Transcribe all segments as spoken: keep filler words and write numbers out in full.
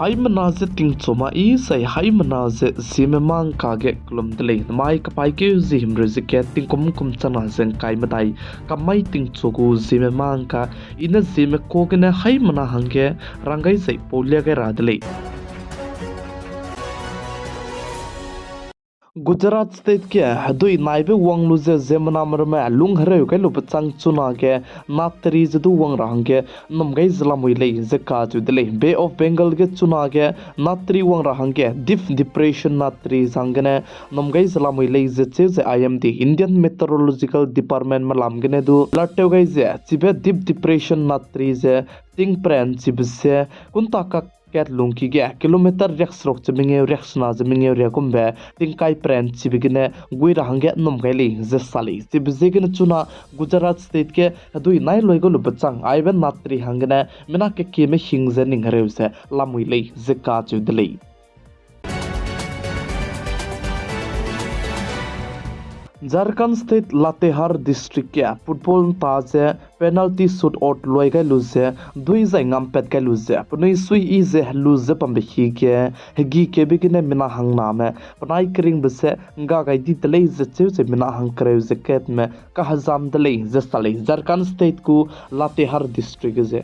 Haimena ze tingchu ma i sai haimena ze Zeme mangka ge kelum de lei. Namai kapaîkeu ze himreu ze kat tingkum kum chana ze ngkai medai, kamai tingchu gu Zeme mangka, i ne Zeme ka gene haimena hangge rang gai zai paulia gai ra de lei. Gujarat State ge hedui naibe wang lu ze ziemmename ramme lung hereu gai lube chang chunage natri ze du wang ra hangge nnum gai ze lamui lei ze kacheu de lei. Bay of Bengal ge chunage natri wang ra hangge deep depression natri ze hanggene nnum gai ze lamui lei ze cheu ze I M D, Indian Meteorological Department me lam gene du alert tew gai ze, chibe deep depression natri ze tingpren chibe ze kunta kak kat lungki ge kilometer riakseruk ze mengeu riaksena ze mengeu riagumbe tingkai pren chibe gene gui ra hangge nnum gai lei ze sa lei. Chibe ziegene chuna Gujarat State ge hedui nai loi gai lube chang aibe natri hanggene mina kekieme hing ze ning hereu ze lamui lei ze kacheu de lei. Jharkhand State Latehar District ge football nta ze penalty shoot out loi gai lu ze, dui zai ngampat gai lu ze penui suiyi ze helu ze bambe hi ge hegî keube gene mina hangname penai keringbe ze ngga gai di de lei ze cheu ze mina hangkereu ze katme kahezam de lei ze sa lei Jharkhand State gu Latehar District ge ze.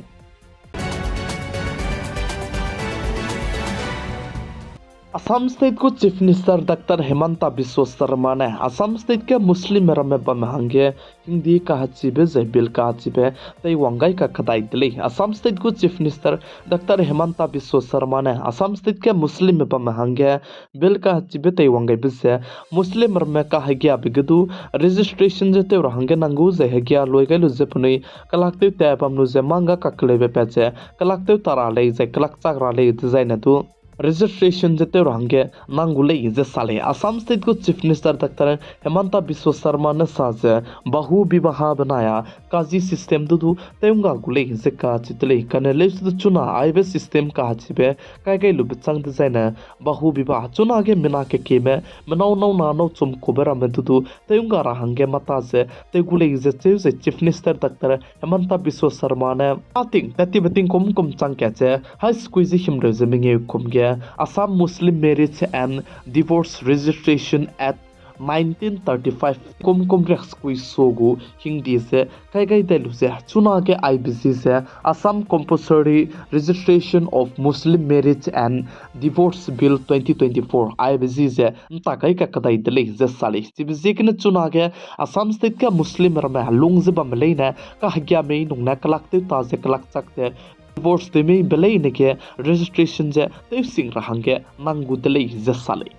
Assam State gu Chief Minister Doctor Himanta Biswa Sarma ne Assam State ge Muslim ramme bamme hangge hingdi kahechibe zai bill kahechibe teiwang gai kakadai de lei. Assam State gu Chief Minister Doctor Himanta Biswa Sarma ne Assam State ge Muslimme bamme hangge bill kahechibe teiwang gaibe ze Muslim ramme kahegiabe ge du registration ze tew ra hangge nang gu zai hegia loi gai lu ze penui kelak tew ta bam lu ze mangga kakeleube pat ze kelak tew ta ra lei zai kelak chak ra lei dezaine du registration ze tew ra hangge nang gu lei ze sa lei. Assam State gu Chief Minister Doctor Himanta Biswa Sarma ne sa ze Bahu Bibaha benai a caste system du du tew ngga gu lei ze kacheu de lei. Kane leuse du chuna aibe system kahechibe kai gai lube chang dezaine Bahu Bibaha chunage mina kekieme menau nau na nau chum kube ramme du du tew ngga ra hangge mata ze tew gu lei ze cheu ze Chief Minister Doctor Himanta Biswa Sarma ne ating tattibe tingkum kum chang kat ze hai sekui ze himreu ze mengeu kum ge Assam Muslim Marriage and Divorce Registration Act nineteen thirty-five kum kum riak sekui so gu hingdi ze kai gai dai lu ze chunage aibe zi ze Assam Compulsory Registration of Muslim Marriage and Divorce Bill twenty twenty-four aibe zi ze nta kai kakadai de lei ze sa lei. Chibe ziegene chunage Assam State ge Muslim ramme lung ze bamme leine kahegia mei nung ne kelak tew ta ze kelak chak ze divorce tew mei be leine ge registration ze tew sing ra hangge nang gu de lei ze sa lei.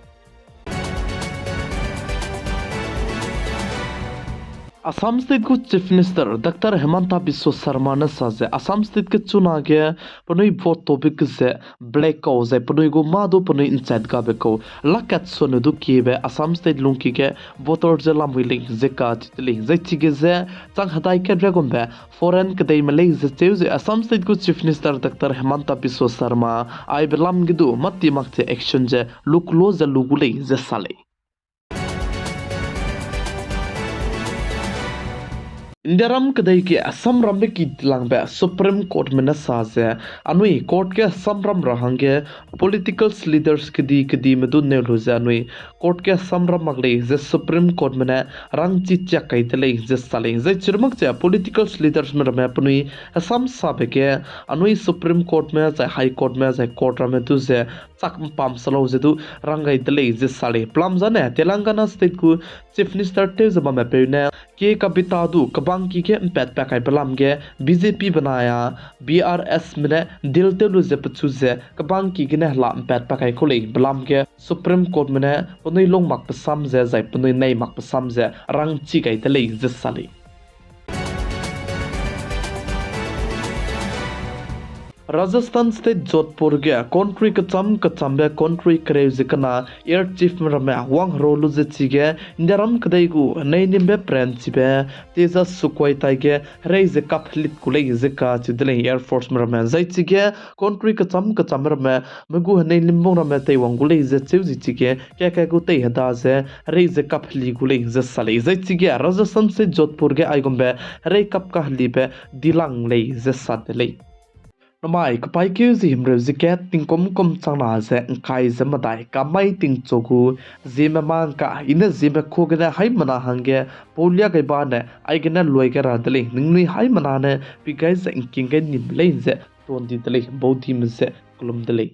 Assam State gu Chief Minister Doctor Himanta Biswa Sarma ne sa ze Assam State ge chunage penui vote tobe ge ze black kau zai penui gu mâ du penui nchat gabe kau lakat sone du kiebe Assam State lungki ge voter ze lamui lei ze kacheu de lei. Zai chige ze chang hedai kat riagumbe foreign kedeime lei ze cheu ze Assam State gu Chief Minister Doctor Himanta Biswa Sarma aibe lam ge du mâti mak ze action ze luklo ze lu gu lei ze sa lei. Indiaram kedei ge samrambe ki dilangbe Supreme Courtme ne sa ze anui court ge samram ra hangge political leaders kedi kedime du neu lu ze anui court ge samram mak lei ze Supreme Courtme ne rangchi chiak kai de lei ze sa lei. Zai chirumak ze political leadersme ramme penui hesam sabe ge anui Supreme Courtme zai High Courtme zai court ramme du ze chak mpam sa lau ze du rang gai de lei ze sa lei. Pelam zane Telangana State gu Chief Minister tew ze bamme peu ne K Kavita du kebangki ge mpat pa kaibe lam ge B J P benai a B R Sme ne deal tew lu ze pechu ze kebangki gene hela mpat pa kai kau lei. Belam ge Supreme Courtme ne penui lung mak pe sam ze zai penui nei mak pe sam ze rangchi gai de lei ze sa lei. Rajasthan State Jodhpur ge country kecham kechambe country kereu ze kena air chiefme ramme wang hero lu ze chige Indiaram kedei gu nei nimbe pranchibe Tejas Sukhoi taige herei ze kap helit gu lei ze kacheu de lei Air Forceme ramme. Zai chige country kecham kecham ramme me gu henei limbung ramme teiwang gu lei ze cheu zi chige kakai gu tei heda ze herei ze kap heli gu lei ze sa lei. Zai chige Rajasthan State Jodhpur ge aigumbe herei kap kahelibe dilang lei ze sa de lei. Namai kapaîkeu ze himreu ze kat tingkum kum changna ze ngkai ze medai kamai tingchu gu Zeme mangka, i ne Zeme ku gene haimena hangge pau lia gai ba ne aigene lui gai ra de lei, ningnui haimena ne pi gai ze ngking gai nim lei ze tuan di de lei, baudime ze kelum de lei.